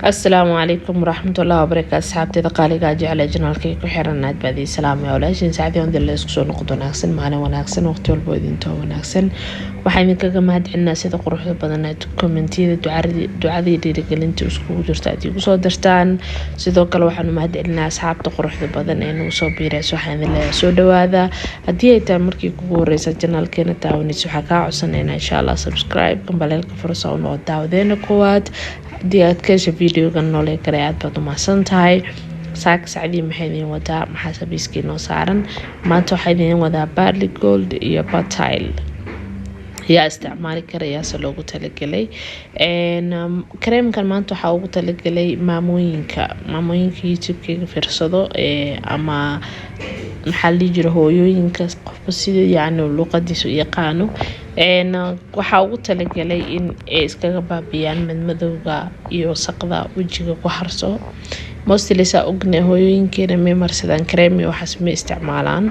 Asalaamu calaykum waraxmatullahi wabarakaatu. Asxaabteeda qaaligaa jecla, channelkay ku xiran, aad baad ii salaamay. Walaashin Sacdi ondila, isku soo noqod wanaagsan, maalin wanaagsan, waqti walba idintoo wanaagsan. Waxaa idinkaga mahadcelinaa sida quruxda badan aad commentiyada ducadii dhiirigelinta iskugu jirta aad igu soo dirtaan. Sidoo kale waxaanu mahadcelinaa asxaabta quruxda badan ee nagu soo biiraysa. Waxaan idin leeyahay soo dhawaada. Haddii ay tahay markii kugu horeysa channelkeena taawanaysa, waxaa kaa codsanayna insha Allah subscribe, gambaleelka fursa u noqo daawadeena koowaad. Haddii aad ka hesha videogan noole kale, aad baad umahadsan tahay. Saaka Sacdii maxay idiin wadaa? Maxaa sabiiskii noo saaran maanta? Waxaa idiin wadaa Barley Gold iyo Batile. Yaa isticmaali kara? Yaase loogu talagelay kareemkan? Maanta waxaa ugu talagelay maamooyinka YouTube-keyga fiirsado, ama maxaa la dhihi jira, hooyooyinka, qofba sida yacni luqadiisa u yaqaano. Waxaa ugu talagelay in ay iskaga baabiyaan madmadowga iyo wasaqda wejiga ku harso. Mostly saa ogna, hooyooyinkeena may marsadaan kareem iyo waxaas, ma isticmaalaan.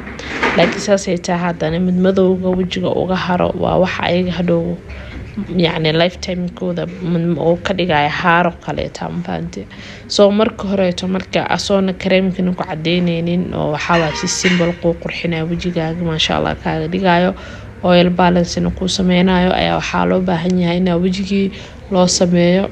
Laakiin saasay tahay, haddana madmadowga wejiga uga haro waa wax ayaga hadhow yacni lifetimekooda uu ka dhigaya haaro kaleeta, mafahante? So marka horeeto, marka asoona kareemkana ku cadeyneynin oo waxaa si simple kuu qurxinaya wejigaaga, maasha Allah kaaga dhigayo, oil balancena kuu sameynayo, ayaa waxaa loo baahan yahay inaa wejigii loo sameeyo,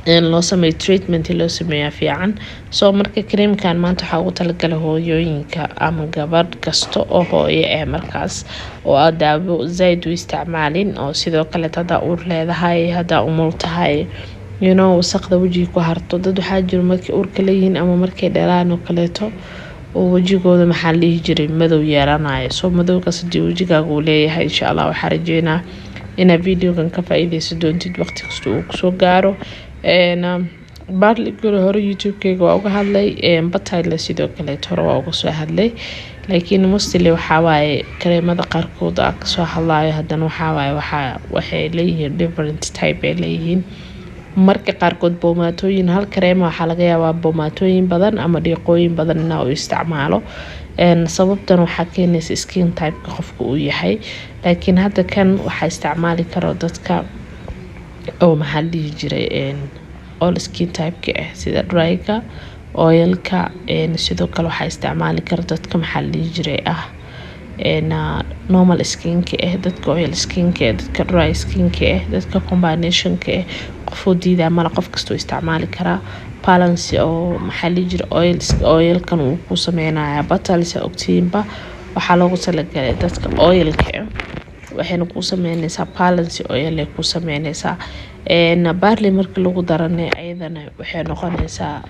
in loo sameeyo treatment loo sameeyaa fiican. So marka kareemkan maanta waxaa ugu talagalay hooyooyinka ama gabadh kasta oo hooyo eh markaas oo aad daawo zaaid u isticmaalin, oo sidoo kaleet haddaa uur leedahay, haddaa umul tahay, wasaqda wejiga ku harto. Dad waxaa jiro markay uurka leeyihiin ama markay dhalaan oo kaleeto oo wejigooda, maxaa la dhihi jiray, madow yeelanayo. So madowgaas hadii wejigaaga uu leeyahay, insha Allah waxaa rajeynaa inaad videogan ka faa-iideysan doontid waqti kasta uu kusoo gaaro. Barley hore YouTube-keyga waa uga hadlay, Batile sidoo kaleet hore waa uga soo hadlay, laakiin mostly waxawaaye kareemada qaarkood aa kasoo hadlayo. Haddana waxawaaye waxay leeyihiin different type ay leeyihiin. Marka qaarkood boomaatooyin, hal kareema waxaa laga yaabaa boomaatooyin badan ama dhiiqooyin badan inaa u isticmaalo. Sababtan waxaa keenaysa skin typeka qofka uu yahay. Laakiin hadda kan waxaa isticmaali karo dadka oo, maxaa la dhihi jiray, all skin typeka ah, sida dryga, oilka. Sidoo kale waxaa isticmaali kara dadka, maxaa la dhihi jiray, ah normal skinka ah, dadka oil skinka ah, dadka dry skinka ah, dadka combinationka ah. Qofuu diidaa mala, qof kastoo isticmaali karaa. Balance oo, maxaa la dhihi jiray, oilkan uu ku sameynaya. Batile, ogtiinba, waxaa loogu talagalay dadka oilka ah, waxayna kuu sameyneysaa balance oil ay kuu sameyneysaa. Barley marka lagu darana, ayadana waxay noqonaysaa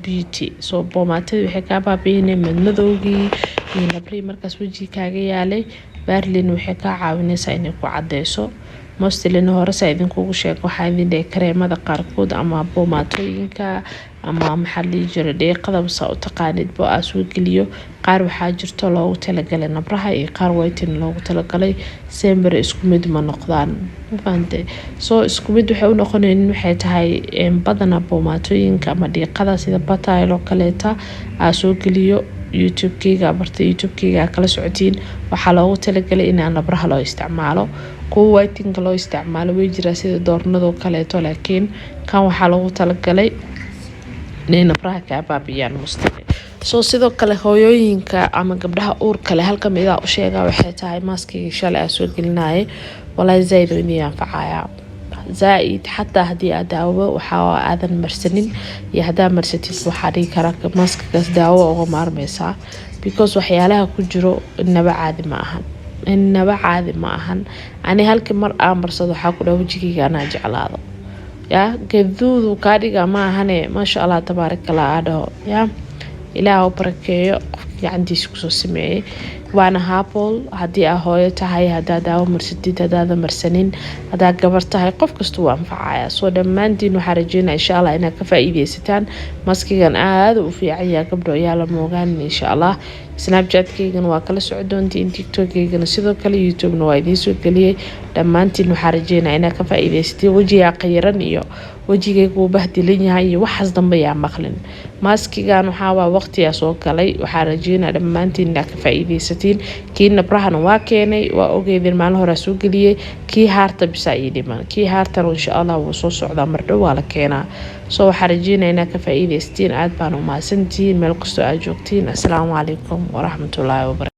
beauty. So boomaatadii waxay kaa baabiinay madmadowgii iyo nabrihii markaas wejiga kaaga yaalay. Barleyna waxay kaa caawineysaa inay ku cadeyso. Mostlyna hore saa idinkugu sheeg, waxaa idin dhahay kareemada qaarkood ama boomaatooyinka ama, maxaa la dhihi jiray, dhiiqadaba saa u taqaanidba aa soo geliyo, qaar waxaa jirto loogu talagalay nabraha iyo qaar whitening loogu talagalay. Sembere isku mid ma noqdaan, mafahante? So isku mid waxay u noqonaynin waxay tahay, badanaa boomaatooyinka ama dhiiqada sida Batile oo kaleeta aa soo geliyo YouTube-keyga, barta YouTube-keyga aa kala socotiin, waxaa loogu talagalay inaa nabraha loo isticmaalo. Kuwa whiteninga loo isticmaalo way jiraa, sida doornadoo kaleeto, laakiin kan waxaa loogu talagalay inay nabraha kaa baabiyaan mustaqi. So sidoo kale hooyooyinka ama gabdhaha uurka leh, halka midaa u sheegaa waxay tahay, maskigii shalay aa soo gelinayay, walaahi zaaid oo idin anfacayaa zaa-id. Xataa haddii aad daawo waxaa aadan marsanin iyo haddaa marsatid, waxaa dhigi karaa maskagaas daawo uga maarmeysaa, because waxyaalaha ku jiro inaba caadi ma ahan, inaba caadi ma ahan. Ani halkii mar aan marsado, waxaa ku dhaha wejigeyga anaa jeclaado. Yaa gaduudu kaa dhiga ma ahane, maasha Allah, tabaarakallah aa dhaho. Yaa Ilaah u barakeeyo qofka gacantiisa kusoo sameeyey. Waana herbal. Haddii aa hooyo tahay, haddaa daawo marsatid, haddaada marsanin, haddaa gabar tahay, qof kasta wuu anfacaya. Soo dhammaantiin waxaa rajeynaya insha Allah inaad ka faa-iideysataan. Maskigan aada u fiican yaha, gabdho, ayaa la moogaanin. Insha Allah Snapchat-keygana waa kala soco doontiin, TikTok-keygana sidoo kale, YouTube-na waa idiin soo geliyey. Dhammaantiin waxaa rajeynaya inaad ka faa-iideysatiin. Wejigaa qayiran iyo wejigayga wuu bahdilan yahay iyo waxaas dambe yaa maqlin. Maskigan waxaawaa waqtigaa soo galay. Waxaa rajeynaya dhammaantiin inaad ka faa-iideysataan. Faa-iideysatiin. Kii nabrahana waa keenay, waa ogeydeen, maalin horaa soo geliyey. Kii haarta bisaa ii dhiman, kii haartana insha Allah wuu soo socdaa, mardhow waa la keenaa. So waxaa rajeynaya inaa ka faa-iideystiin. Aad baan u mahadsantihiin meel kastoo aad joogtiin. Assalaamu calaykum waraxmatullaahi wabarakatu.